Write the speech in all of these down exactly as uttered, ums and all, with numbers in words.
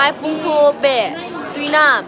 Ai pung tho be, tuinam.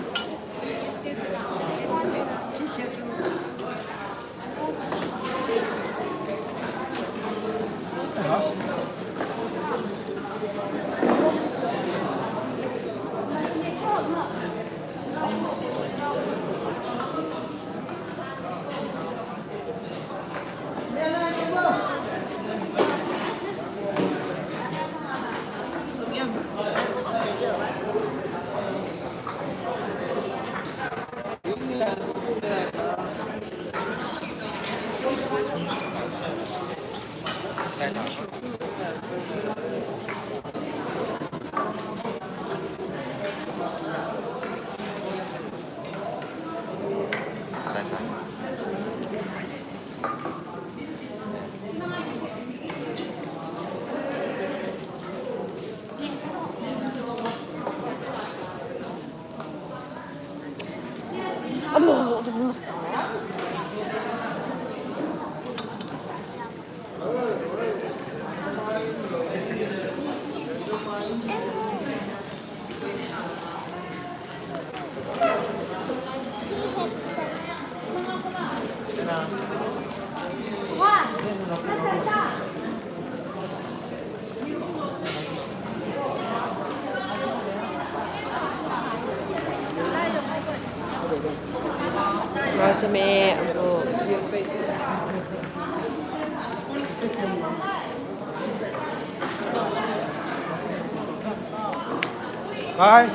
Bye.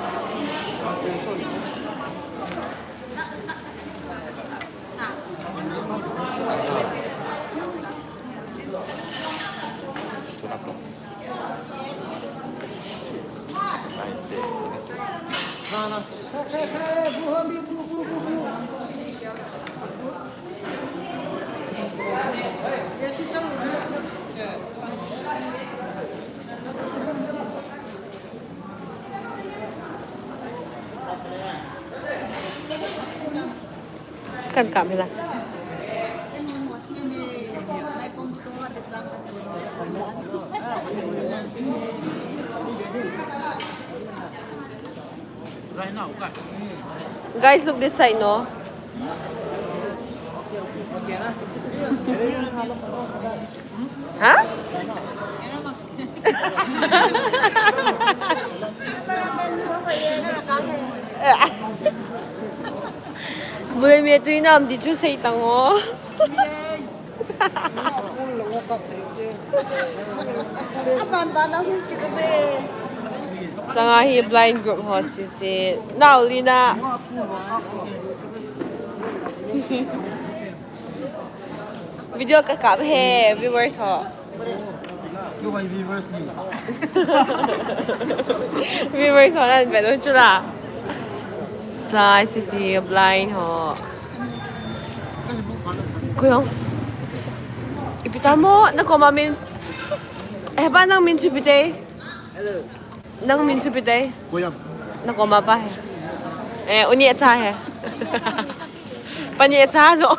Kan kap hila. Guys, look this side, no? Huh? Bule me tuinam di chu sei tang o. Sanga hi blind group ho sisi. Nao Lina. Video ka kap he, viewers ho. Viewers ho nan ve don chula. Chai sisi blind ho. Kuyong. Ipi tamo, na koma min. Eh, ba nang min chu pite. Nang min chu pite. Kuyong. Na koma pa he. Eh, uni acha he. Pani acha jo.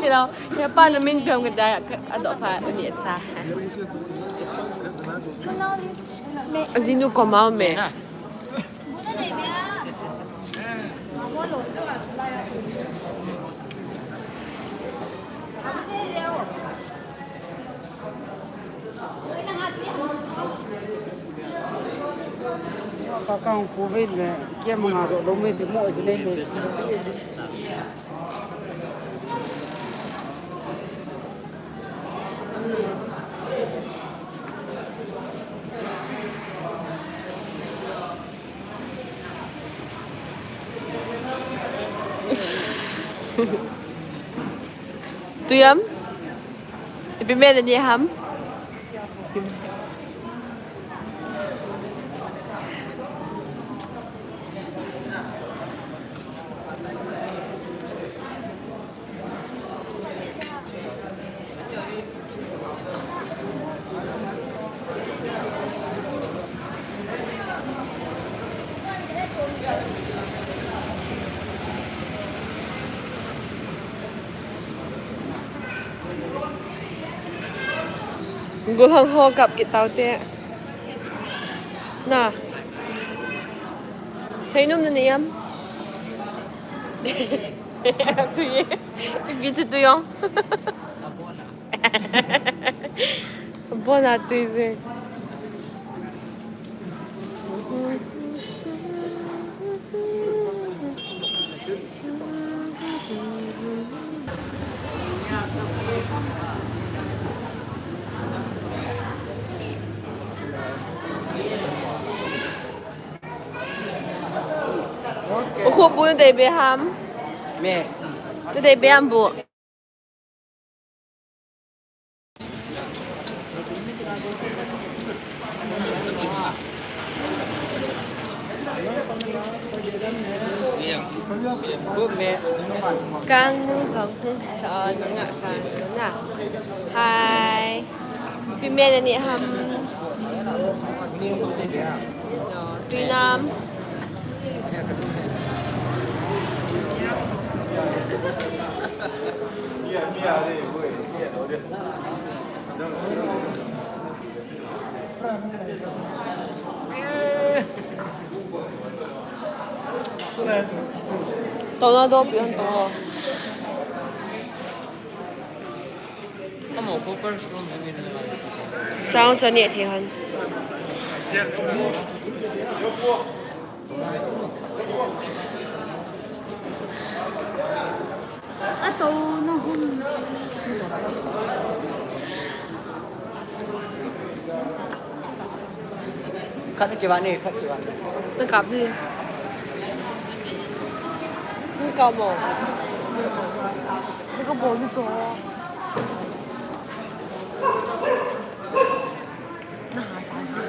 Hello, he pa na min pem ka da, ado pa uni acha. Ajinu koma me. Kakang covid le, kia manga lo lo me te mo jine me. Tuyam? Ipi mena ni ham? Gulhang ho kap kit tau te. Seinom nanei am? Tui e. Ipi chu tui ong. Abona tui je. Ukhup bu nadei be ham? Me. Nadei be ham bu? Kangnu jong hung cha nunga kangnu na. Hai. Ipi me nanei ham? No, tui nam. Tona do pi hon to. Amo ko par sum ni ni. Chang cha ni the hon. Ato na hum. Khat na kivah ni, khat kivah ni. Na kap ni. Na kap mo. Na kap mo ni cho. Na ha cha zi.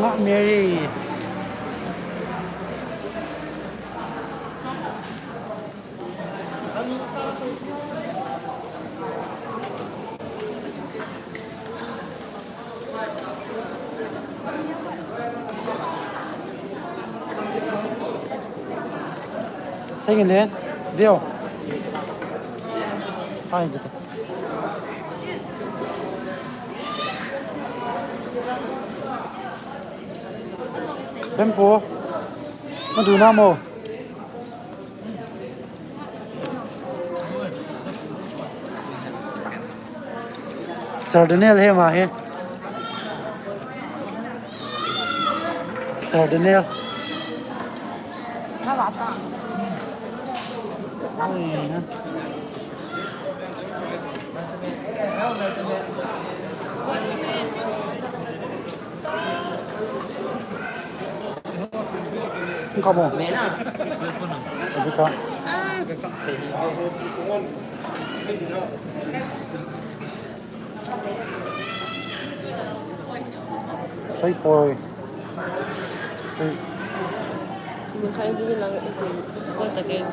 Ngah Mary. Second hand, view. Hai, gitu. Tempo. Madu na mo. Sir Daniel he ma he. Sir Daniel. Ka mo. Ka. Soi poi. Soi. Mun khai bi lang iti. Ko chaken.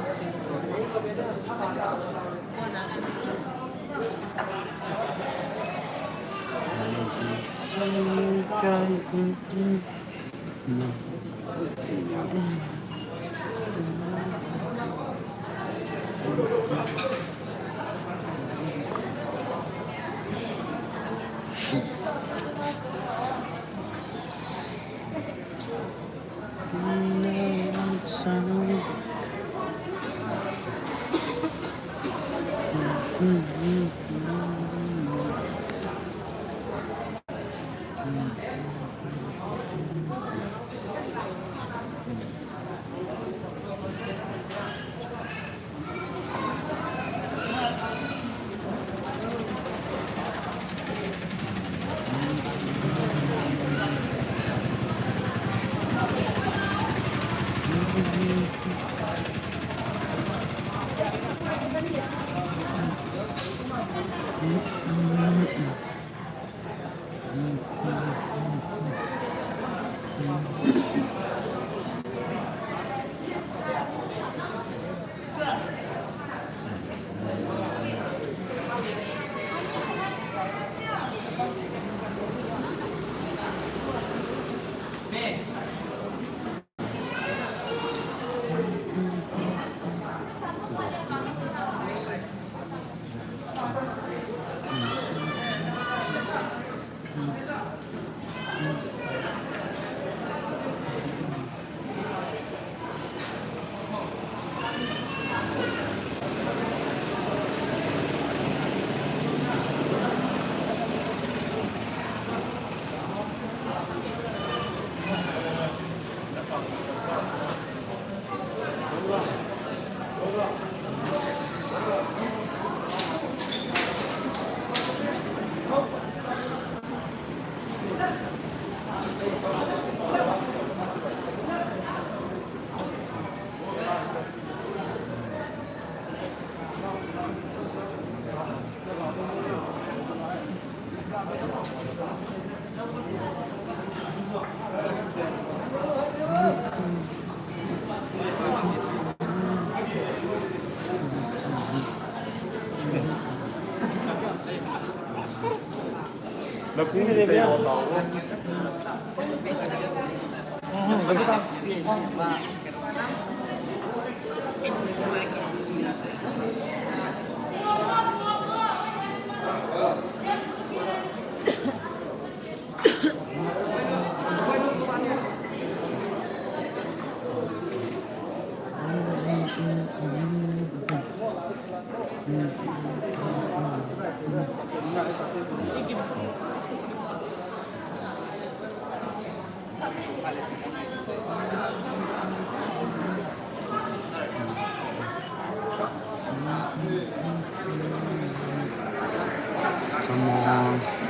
Come on.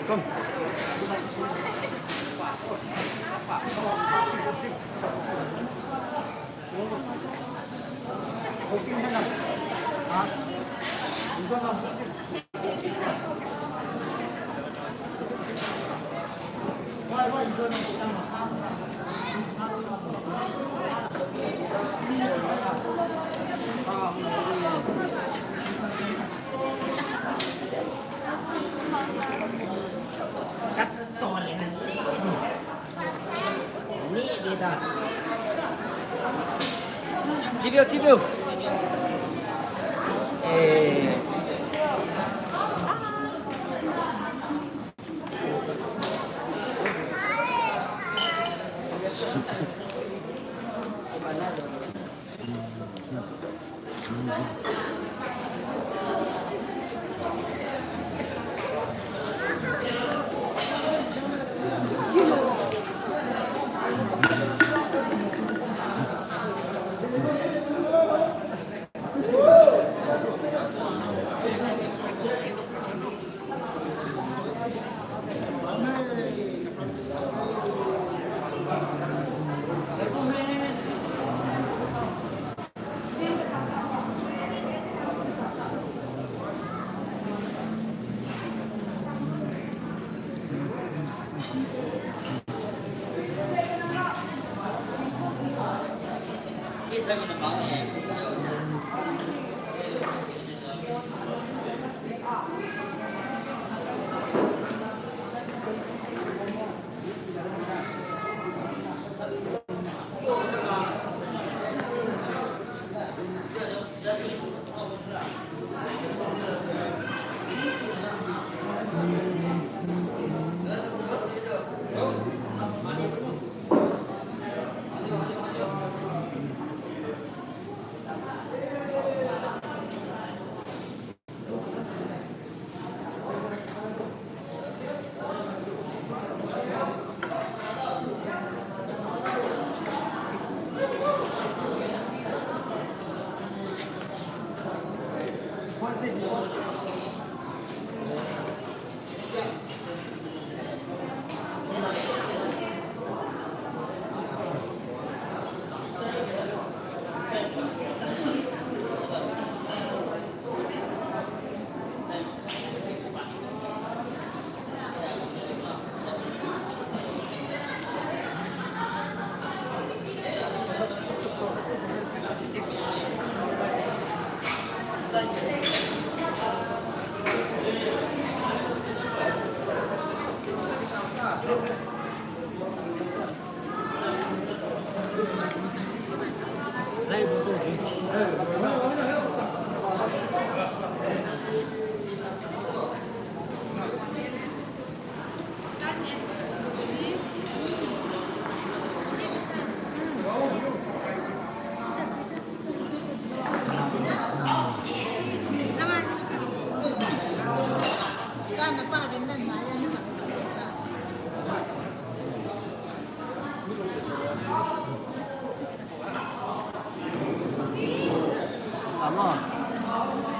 Come. Video, video. Eh. Sama.